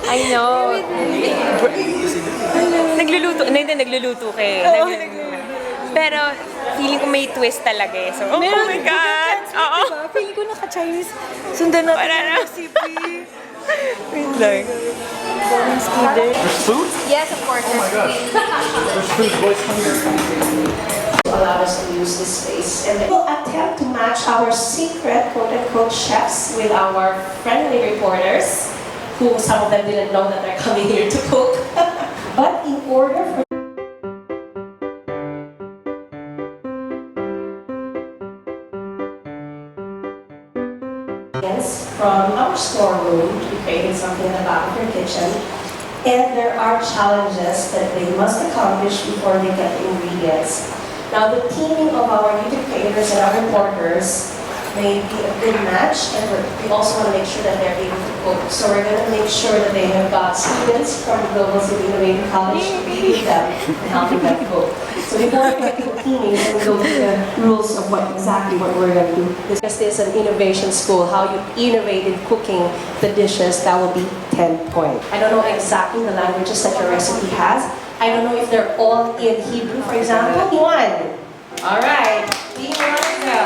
I know. Nagluluto. Hindi, hindi, nagluluto ka eh. Oo, Pero feeling ko may twist talaga eh. So, oh, Meron, my God! Google Translate, Oo. diba? Feeling ko naka-Chinese. Sundan natin Wala yung na. recipe. Wait lang. Daming student. There's food? Yes, of course. Oh my gosh. There's food. Boys hungry. Allowed us to use this space. And we'll attempt to match our secret quote-unquote chefs with our friendly reporters, who some of them didn't know that they're coming here to cook. But in order for from our storeroom to be creating something in the back of your kitchen. And there are challenges that they must accomplish before they get the ingredients. Now, the teaming of our YouTube creators and our reporters may be a good match, and we also want to make sure that they're able to cook. So we're going to make sure that they have got students from Global City Innovative College to be with them and helping them cook. So before we get to the teaming, we go through the rules of what exactly what we're going to do. This is an innovation school, how you innovate in cooking the dishes, that will be 10 points. I don't know exactly the languages that your recipe has. I don't know if they're all in Hebrew, for example. One. All right. Team Liza.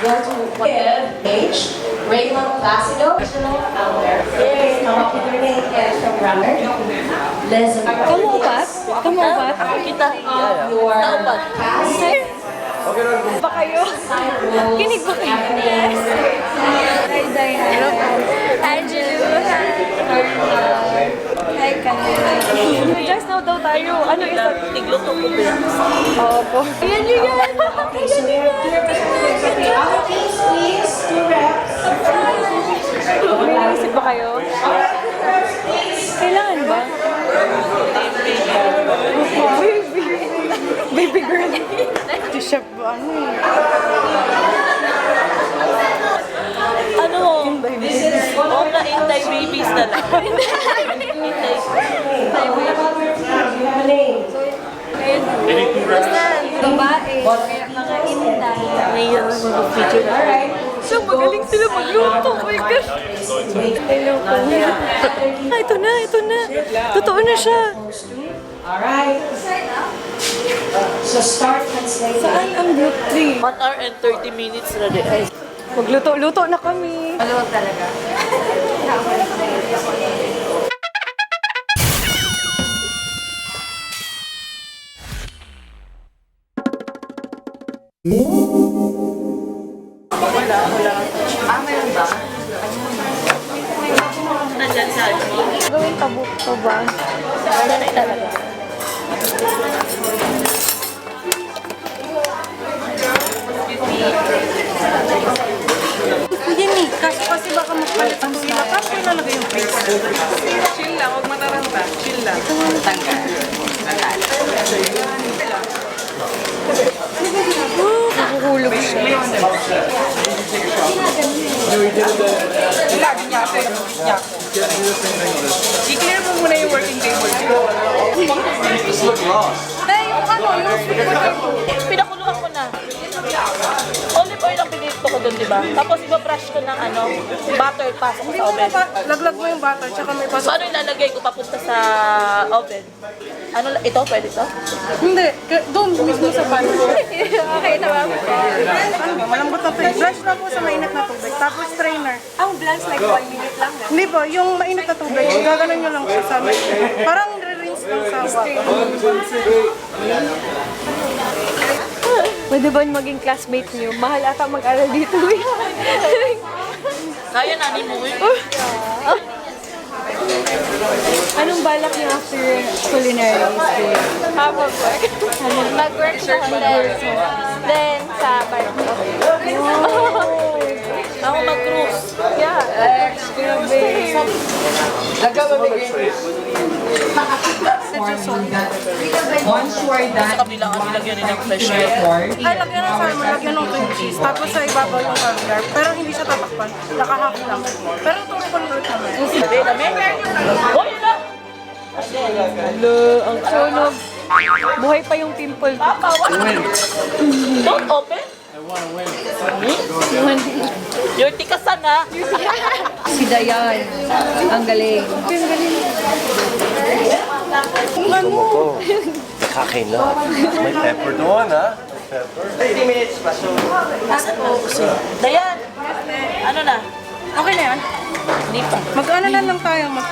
Go to with H. Raymond Placido. Original out there. Please come up with your name and from grammar. Les. Kamu upat? Kamu upat? Kita. Of your past. Ba kayo? Kinig ba kayo? Hi, Diana. Angelo, hi. Hi, Kyle. Just now daw tayo. Ano isa? Tigluto ko ba? Opo. Ayan yun yan! Okay, so we have two representatives of the other teams, please. Two reps. May naisip ba kayo? Kailangan ba? Baby. Baby girl. Ito siya ba? Ano eh? Ano? Oo nga, Inday babies na lang. Inday. What about your team? Do you have a name? Any two reps? Babae. Mga Inday. Ngayon, mag-feature All right. So, magaling sila magluto. Oh my gosh. Hello po. Ah, ito na, ito na. Totoo na siya. All right. So start translating. Saan ang group 3? 1 hour and 30 minutes na din. Ay, Magluto-luto na kami. Maluwag talaga. Nandyan sa ano? Gawin tabo pa ba? Wala na talaga. Yan eh. Kaso kasi baka magpalit ang sila. Paano ko ilalagay yung face? Chill lang, huwag mataranta. Chill lang. Nakukulog siya. Lagi niya ako niya ako. I-clear mo muna yung working table. This look lost. Ay, yung ano, yung sweet potato. Pinakuluan ko na. Olive oil ang pinito ko doon, di ba? Tapos iba-brush ko ng ano, butter, pasok ko sa oven. Laglag mo yung butter, tsaka may So ano yung lalagay ko papunta sa oven? Ano, ito? Pwede to? Hindi, doon mismo sa pan. Okay na ba? Ano ba? Malambot na to eh. Blanch na po sa mainit na tubig. Tapos strainer. Ang blanch like 1 minute lang. Eh. Hindi po, yung mainit na tubig, gaganon nyo lang siya sa mainit. Parang rinse lang sa water. Pwede ba maging classmate niyo? Mahal ata mag-aral dito eh. Kaya na ni mo eh. Anong balak niyo after culinary school? Ah, mag-work. Mag-work sa hotel. Then, sa barko. Ako mag-cruise. Yeah. Once you are done, Sa kabila kami lagyan nila ng fresh milk. Ay, lagyan ng salmon, lagyan ng cream cheese. Tapos sa ibabaw yung caviar. Pero hindi siya tatakpan. Naka-half lang. Pero turo ko ulit naman. Dami, dami. Oh, yun na! Hello, ang sunog. Buhay pa yung pimple ko. Papa, what? Don't open? wanna win. Your tikasan ha. Si Dayan. Ang galing. Ang galing. Ano? Nakakainap. May pepper doon, ha? Pepper. 30 minutes pa, so. Dayan! Ano na? Okay na yan? Hindi pa. Mag-ano na lang tayo, mag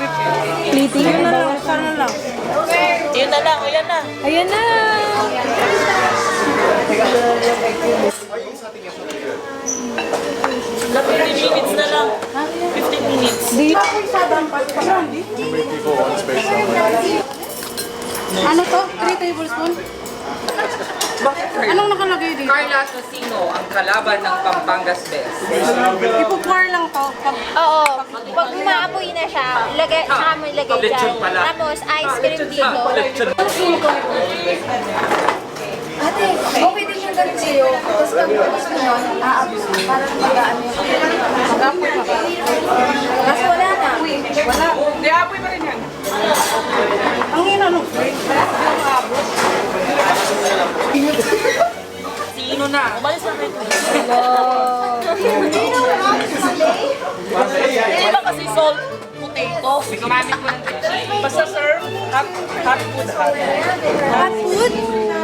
Plating. Yun na lang, sana lang. Yun na lang, o yan na. Ayan na. La, 15 minutes na lang. 15 minutes. Di. Too many people, one space. So I'm like, Ano to? 3 tablespoon? Anong nakalagay dito? Carla Tocino, ang kalaban ng Pampangas Best. Ipupour lang to. Pag Oo. Pag umaapoy na siya, ilagay, saka mo ilagay dyan. Lechon pala. Tapos, ice cream dito. Ate, okay din yung ganun sa'yo. Tapos pag tapos mo yun, parang mag-ano yung mag-apoy pa ba? Tapos wala na. Wala. Hindi, apoy pa rin yan. Ang hina nung plate. Sino na? Umalis na kayo. Hindi ba kasi salt potato? Gumamit ko ng cheese. Basta serve, hot, hot food, hot. Hot food?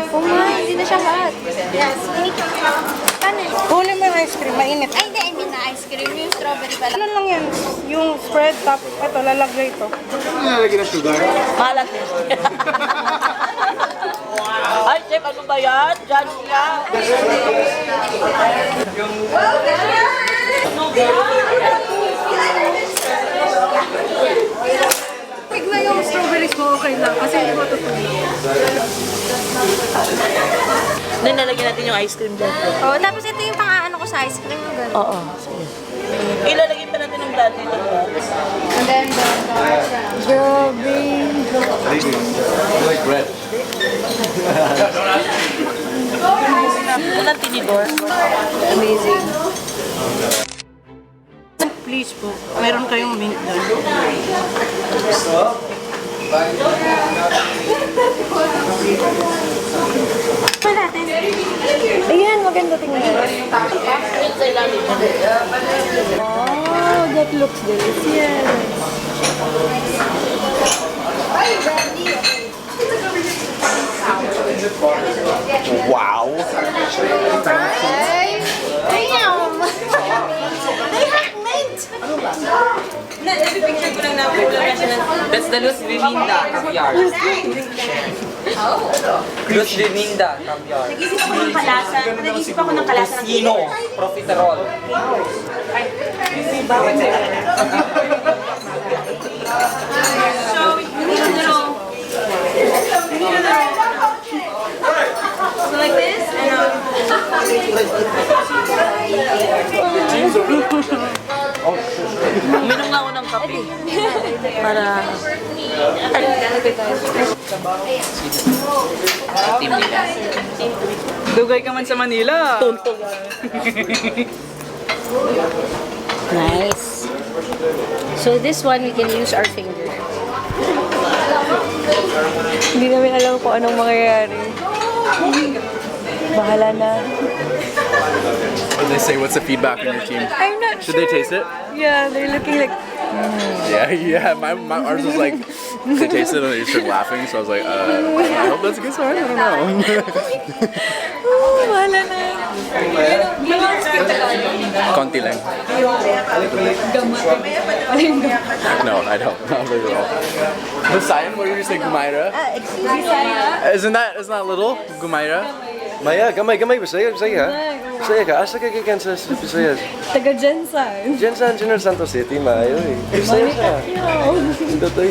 Oh my, hindi na siya hot. Yes. Paano yun? Huli mo yung ice cream, mainit. Ay, hindi, I mean na ice cream. Yung strawberry pala. Ano lang yan? Yung spread top, ito, lalagay ito. nilalagyan ng sugar. Malat eh. Ay, chef, ano ba yan? Diyan ka. Tignan yung strawberries mo, okay lang. Kasi hindi matutunaw. Then, lalagyan natin yung ice cream dyan. Oh, tapos ito yung pang-ano ko sa ice cream. Yung ganun. Oo, sige. Ilalagay pa natin ng brandy dito. And then, grabe. Like bread. Walang tinidor. Amazing. Please po, meron kayong mint doon. Pa natin. Ayan, maganda tingnan. Yun sa ilalim. Oh, that looks delicious. Wow. Damn! They have mint! Picture ko lang na kulang na siya ng That's the Luz Viminda caviar. Luz Viminda caviar. Nag-isip ako ng kalasa. Nag-isip ako ng kalasa ng Tocino, profiterole. So, you need a little. You need a little. So like this, and Uminom nga ako ng kape. Para. Team nila. Dugay ka man sa Manila. Tuntog. Nice. So this one, we can use our finger. Hindi namin alam kung anong mangyayari. Bahala na. What they say? What's the feedback on your team? I'm not Should sure. they taste it? Yeah, they're looking like, Yeah. My ours was like, they tasted it and they just started laughing. So I was like, I hope that's a good sign. I don't know. Oh, bahala na. Konti lang. No, I don't. Not really at all. Visayan? What did you say, Gumaira? Bisaya? Isn't that little? Gumaira? Maya, gamay, gamay, Bisaya, Bisaya. Bisaya ka. Asa ka gikan sa Bisaya? Taga Jensan. Diyan sa General Santos City, maayo eh. Bisaya siya. Datoy.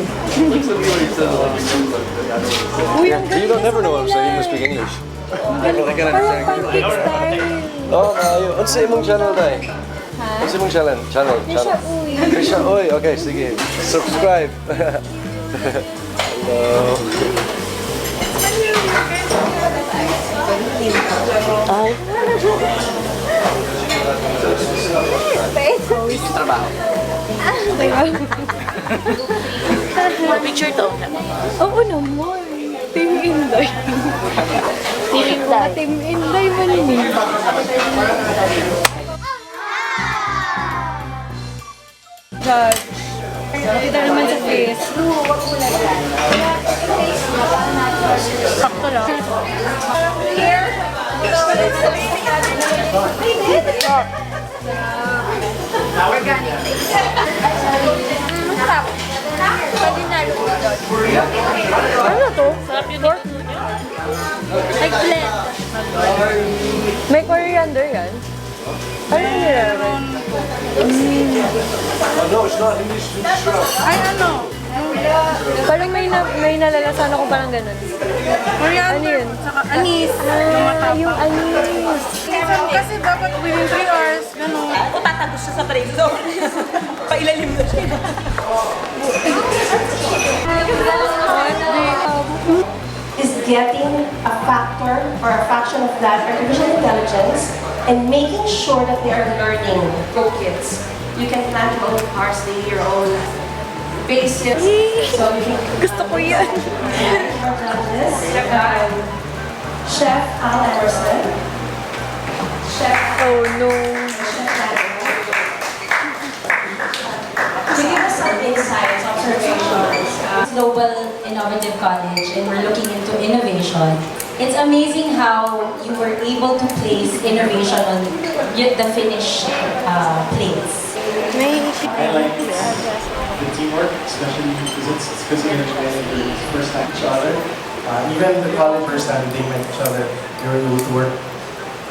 Uy, ang You ganda don't never sa know what I'm saying. You must kanila. speak English. Parang pancake style. Oh, maayo. Unsa imong channel day? Unsa imong channel? Channel, Trisha channel. Uy. Trisha Uy. Okay, sige. Subscribe. Hello. Ay. Trabaho. Picture to. Oo naman. Team Inday. Team Inday. Team Inday man ni. Judge. Nakita naman sa face. Sakto lang. Masarap. Pwede na luto doon. Ano to? Sarap yung niluto niyo. Nag-blend. May coriander yan? Ano meron? No, it's not. English. Ay, ano? Parang may nalalasan ako parang ganun. Coriander, Ano yun? Saka anis. Ah, yung anis. Minsan kasi dapat within 3 hours, ganun. O tatagos siya sa preso. Pailalim na siya. Is getting a factor or a fraction of that artificial intelligence and making sure that they are learning. Go kids. You can plant your own parsley, your own basil. So you can Gusto ko yan. Our judges, Chef Al Emerson, Chef Oh no. Chef Daniel. To give us some insights, observations. Global Innovative College and we're looking into innovation. It's amazing how you were able to place innovation on the finished plates. I like the teamwork, especially because it's considered the first time each other. Even the college first time they met each other, they were able to work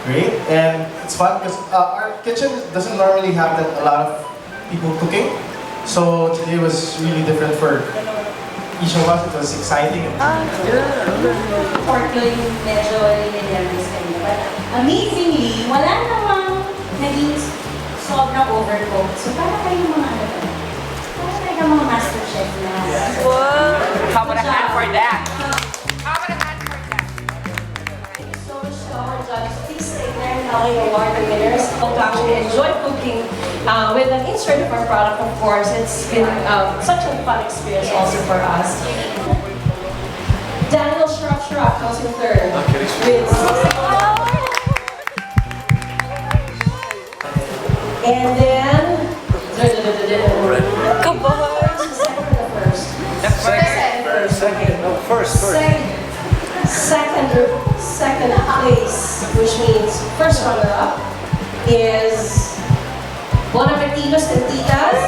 great. And it's fun because our kitchen doesn't normally have that a lot of people cooking. So today was really different for each of us. It was exciting. Pork loin yung medyo ninenervous kanina. But amazingly, wala namang naging sobrang overcooked. So para kayong mga ano to, para talaga mga master chef na. How about a hand for that? How about a hand for that? Thank you so much to our judges. Please stay there and now award the winners. Hope to actually enjoy cooking with an insert of our product, of course. It's been such a fun experience also for us. Daniel Sharap Sharap comes in third with six. And then, Kabahan. Second or first? The first. Second. No, first. First. Second place, which means first runner-up, is Bonaventinos and Titas.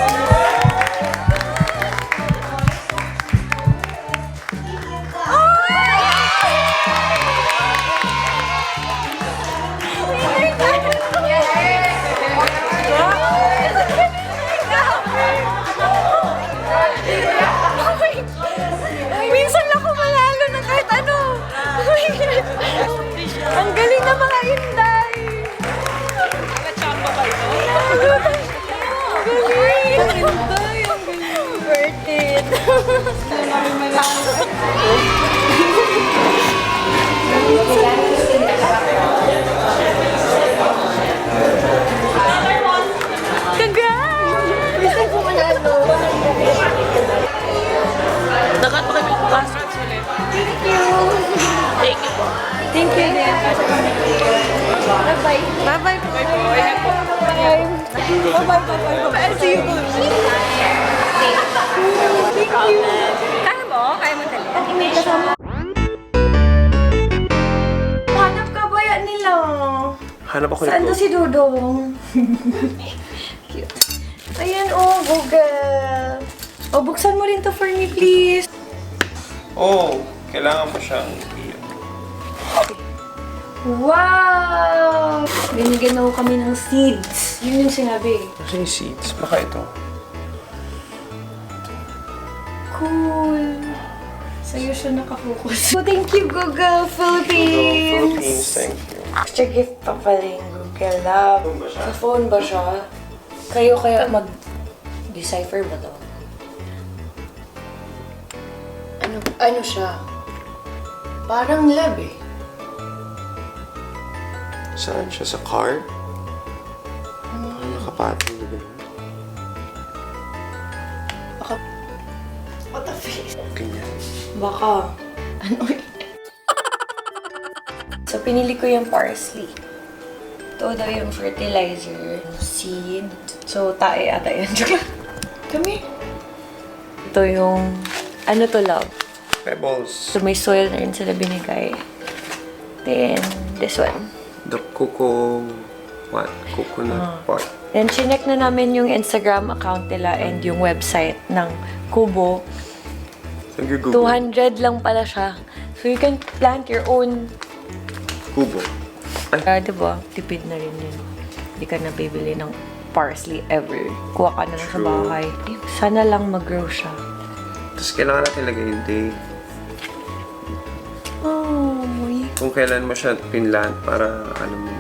Minsan lang ako manalo ng kahit ano. Oh my God. Ang galing ng mga Inday. Nakachamba ba ito? Ang galing. Ang Inday, ang galing. Worth it. Congrats! Dagat pa kami. Congrats ulit. Thank you. Thank you po. Thank you, Nick. Bye-bye. Bye-bye po. Ingat po. Bye. Bye-bye, bye-bye, bye-bye. See you. Thank you. Kaya mo? Kaya mo talaga? Hanap ka ba yan nila? Hanap ako Saan to si Dudong? Cute. Ayan, oh, Google. Oh, buksan mo rin to for me, please. Oh, kailangan mo siyang Wow! Binigyan daw kami ng seeds. Yun yung sinabi. Kasi yung seeds? Baka ito. Cool. Sa'yo siya nakafocus. So, thank you, Google Philippines! Google Philippines, thank you. Extra gift pa pala yung Google Lab. Phone ba siya? Sa phone ba siya? Kayo kaya mag-decipher ba to? Ano, ano siya? Parang lab eh. Saan siya? Sa car? Nakapatong na ganun. What the face? Ganyan. Baka. Ano eh? So, pinili ko yung parsley. Ito daw yung fertilizer. Seed. So, tae ata yun. Joke lang. Kami. Ito yung, ano to, love? Pebbles. So, may soil na rin sila binigay. Then, this one. The cocoa... What? Coconut pot. Then, chinek na namin yung Instagram account nila and yung website ng Kubo. Thank you, Google. 200 lang pala siya. So, you can plant your own. Kubo. Ah, diba? Tipid na rin yun. Hindi ka na bibili ng parsley ever. Kuha ka na lang sa True. bahay. Sana lang mag-grow siya. Tapos kailangan natin lagay yung day. Oh, muy. Kung kailan mo siya pinlant para alam mo.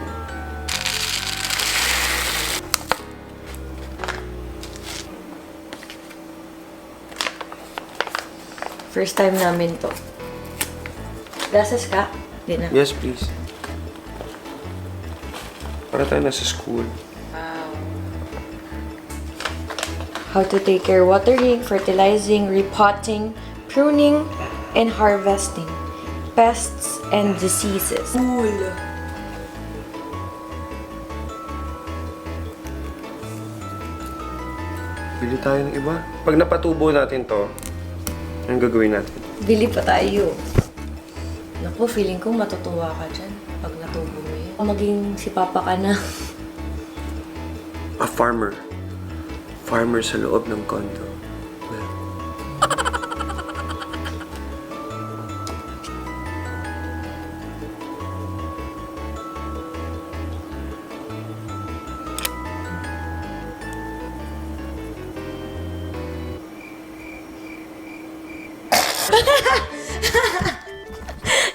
First time namin to. Glasses ka? Hindi na. Yes, please. Para tayo nasa school. How to take care watering, fertilizing, repotting, pruning, and harvesting. Pests and diseases. Cool. Bili tayo ng iba. Pag napatubo natin to, anong gagawin natin? Bili pa tayo. Naku, feeling ko matutuwa ka dyan pag natubo mo yan. Maging si Papa ka na. A farmer. Farmer sa loob ng condo. Well,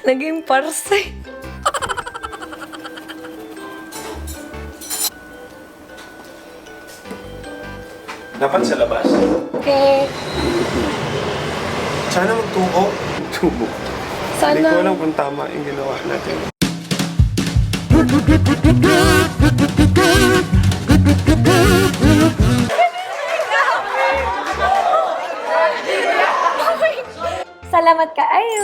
Naging parse. Dapat sa labas. Okay. Sana magtubo. Tubo. Sana. Hindi ko alam kung tama yung ginawa natin. Salamat kaayo.